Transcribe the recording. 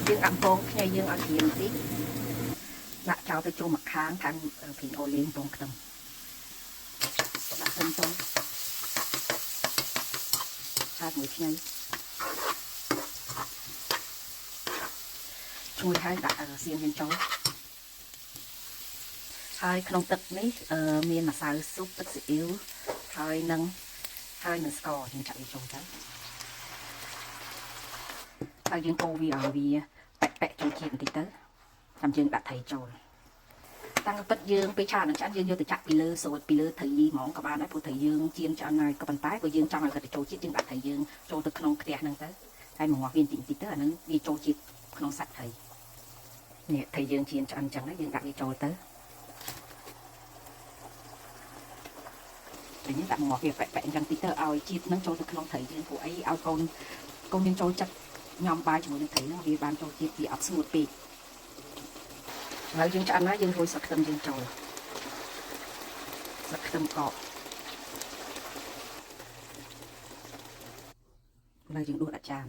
យើងដាក់ពងខ្ញីយើងឲ្យក្រៀមតិចដាក់ចោលទៅជុំមួយខាងខាងព្រីងអូលីងពងខ្ទឹមដាក់ខ្ទឹមចូលឆាមួយខ្ញីឈ្ងុយហើយដាក់សៀងយើងចូលហើយក្នុងទឹកនេះមានម្សៅស៊ុបទឹកស៊ីអ៊ីវហើយនឹងស្ករយើងចាក់វាចូលទៅហើយយើងកូរវាឲ្យវាប៉ែកប៉ែកចូលជាតិបន្តិចទៅចាំយើងដាក់ត្រីចូលតាំងពិតយើងពេលឆានឹងឆ្អិនយើងយកទៅចាក់ពីលើស្រួចពីលើត្រីហ្មងក៏បានដែរព្រោះត្រីយើងចៀនឆ្អិនហើយក៏ប៉ុន្តែបើយើងចង់ឲ្យគាត់ទៅចូលជាតិយើងដាក់ត្រីយើងចូលទៅក្នុងខ្ទះហ្នឹងទៅហើយមកងាស់វាបន្តិចបន្តិចទៅអាហ្នឹងវាចូលជាតិក្នុងសាច់ត្រីនេះត្រីយើងចៀនឆ្អិនអញ្ចឹងណាយើងដាក់វាចូលទៅតែយើងដាក់មកងាស់វាប៉ែកប៉ែកអញ្ចឹងតិចទៅឲ្យជាតិហ្នឹងចូលទៅក្នុងត្រីយើងព្រោះអីឲ្យកូនកូនយើងចូលចិត្តញ៉ាំបាយជាមួយនឹងត្រីហ្នឹងវាបានចូលជាតិវាអត់ស្ងួតពេកឥឡូវយើងឆ្អិនហើយយើងរោយស្លឹកខ្ទឹមយើងចូលស្លឹកខ្ទឹមកកឥឡូវយើងដួសដាក់ចាន